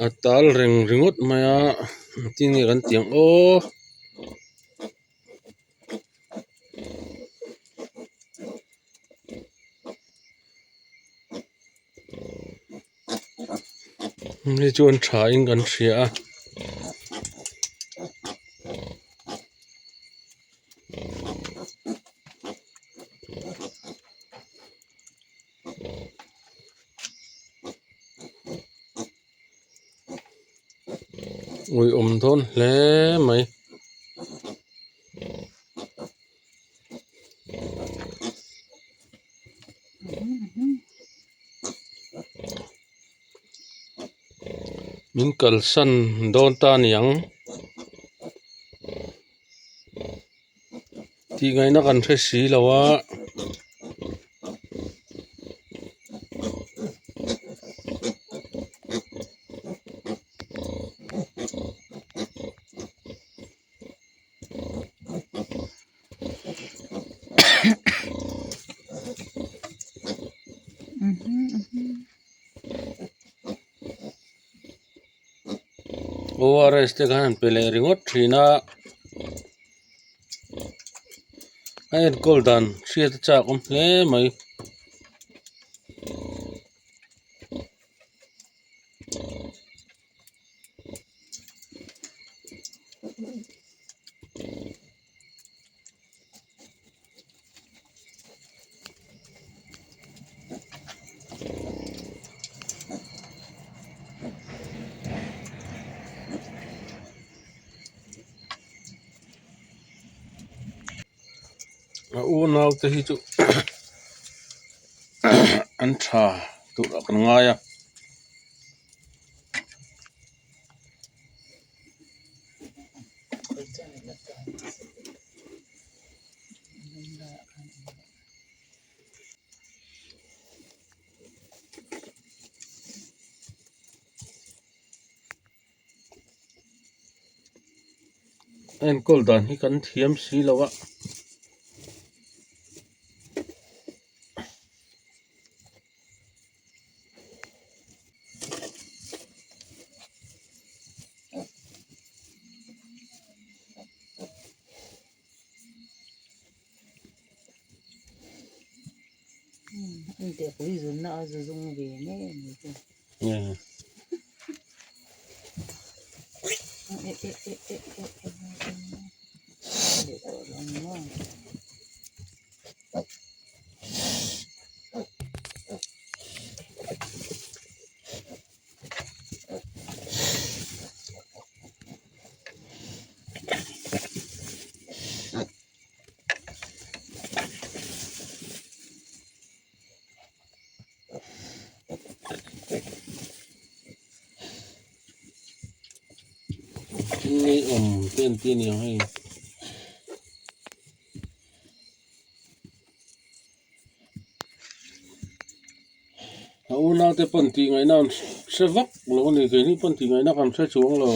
A tal reng ringawt mai a engtin nge kan tih ang aw. Hei chuan tha in kan hria a. Uiawm dawn hle mai. Min kalsan dawn ta niang tih ngaihna kan hre si lo a. ORS te khan an pe leh ringawt thin a a enkawl dan hriat a chak awm hle mai. A unau te hi chu an tha tur ah kan ngai a. Enkawl dan hi kan thiam si lo a. Thil awm te an ti a ni ang hei. A unau te pawn tih ngaihna an hre vak lo a ni keini pawn tih ngaihna kan hre chuang lo.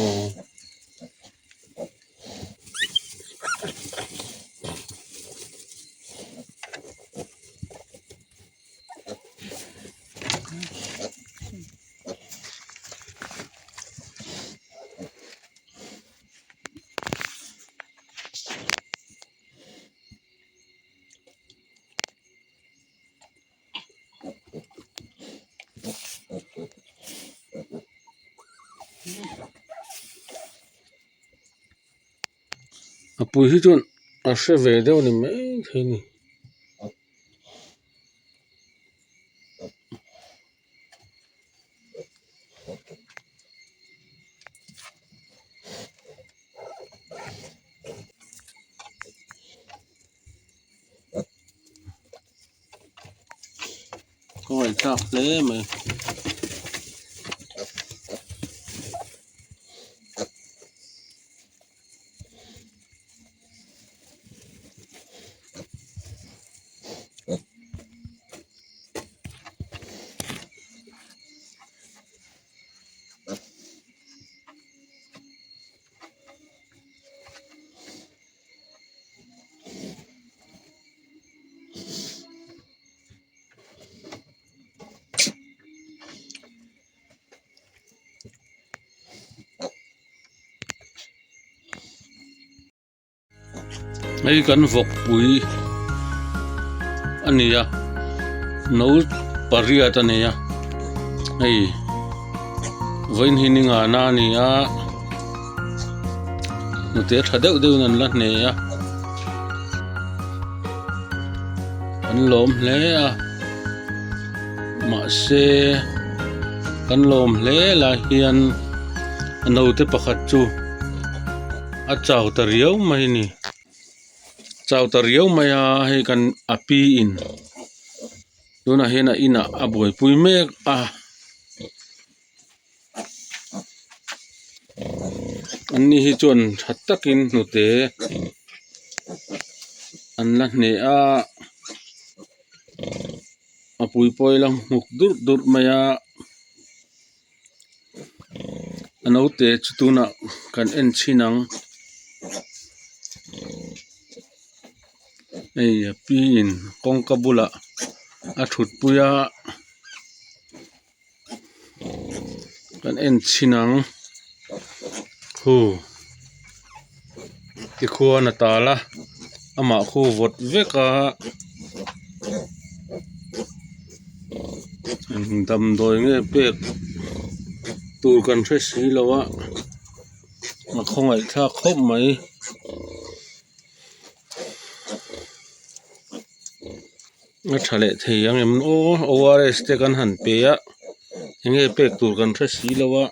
A pui hi chuan a hre ve deuh a ni maithei a ni. Ka ngaihthlak hle mai. Hei kan vawkpui a ni a no pariat a nei a hei vawiin hi ni nghahna a ni a hnute tha deuh deuhin an la hne a an lawm hle a mahse kan lawm hle lai hian a naute pakhat chu. A chau ta riau mai a ni chau ta riau mai a hei kan a pi in tunah hian a inah a buaipui mek a an ni hi chuan tha takin hnute an la hneh a a pui pawh ila nghuk durh durh mai a. A naute chu tunah kan en chhin ang hei a pi in kawngka bulah a thut pui a kan en chhin ang khu tikhuan a tal a amah khu vawt vek a. Damdawi nge pek tur kan hre si lo a a khawngaih thlak khawp mai. A tha leh thei ang em aw ORS te kan han pe a eng nge pek tur kan hre si lo a.